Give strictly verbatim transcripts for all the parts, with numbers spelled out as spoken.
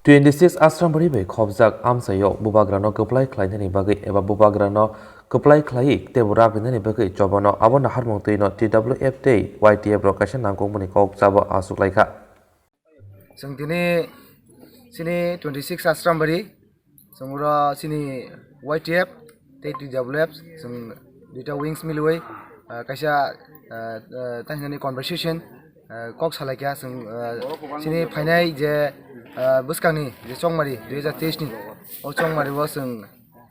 Twenty six Ashram Bari bai khobjak amchaio bubagrano kwplai khlainani bagwi eba bubagrano kwplai khlaiwi teibo rak rinani bagwi chobano abo naharmung twino T W F tei Y T F rok kaisa nangkukmani kok chabo achuk laikha. Chwng tini chini twenty six Ashram Bari, chwng oro chini Y T F tei T W F chwng duita wings milwi, ah, kaisa, ah, ah, tangsinani conversation, ah, kok salaikha chwng, ah, chini phainai je, ah, bwskangni je chongmari dui hajar teis ni, o chongmari o chwng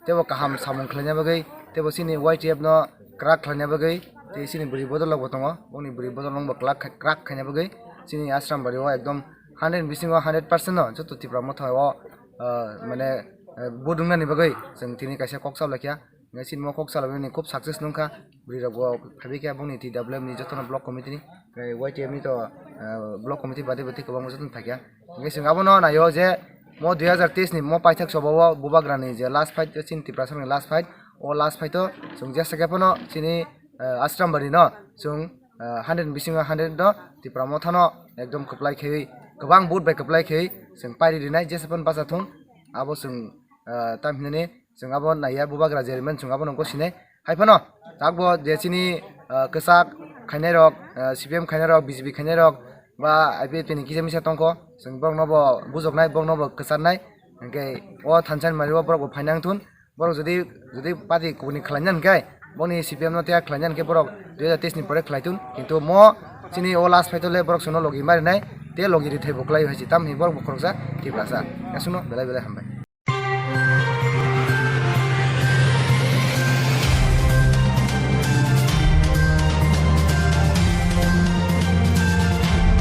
teibo kaham samung khlaina bagwi, teibo chini Y T F no kwrak khlaina bagwi, tei chini bwrwi bodol rok bo tongo, bongni bwrwi bodol rok bo kwrak, kwrak khaina bagwi chini Ashram Bari o ekdom hundred bisingo hundred percent no joto Tipra Motha o, ah, mane, ah, vote wngnani bagwi chwng tini kaisa kok chap laikha. Hingke chini mo kok chalabani khub success nungkha, bwrwi rok bo phaibai kha bongni T W F ni jotono block committee ni, tei Y T F ni to, ah, block committee bade bade kwbangma jotono phaikha. Hingke chwng abono naio je mo dui hajar teis ni mo paithak soba o bubagrani je last fight, chini Tiprasa ni last fight, o last fight o chwng jesa khe phano chini, ah, Ashram Bari no chwng, ah, hundred bisingo hundred no Tipra Motha no ekdom kwplai khewi, kwbang vote bai kwplai khewi chwng pairi rinai jesa phano bacha thung, abo chwng, ah, tam hinani chwng abo naiya bubagra jeremani chwng abono gosini. Hai phano takbo je chini, ah, kwchak khainai rok, ah, C P M khainai rok, B J P khainai rok ba I P F T ni kisa misa tongkho, chwng borokno bo bujoknai, borokno bo kwcharnai. Hingke o thansa ni mari o borok bo phainang thun. Borok jodi, jodi party kubuni khlaina hingke, boni C P M no tiya khlaina hingke borok dui hajar teis ni pore khlai thun. Kintu mo chini o last fight o le borok chwngno logi marinai, te logi rithai bo kwlai hai se. Tamni borok bo khoroksa Tiprasa. Aswkno belai belai hambai.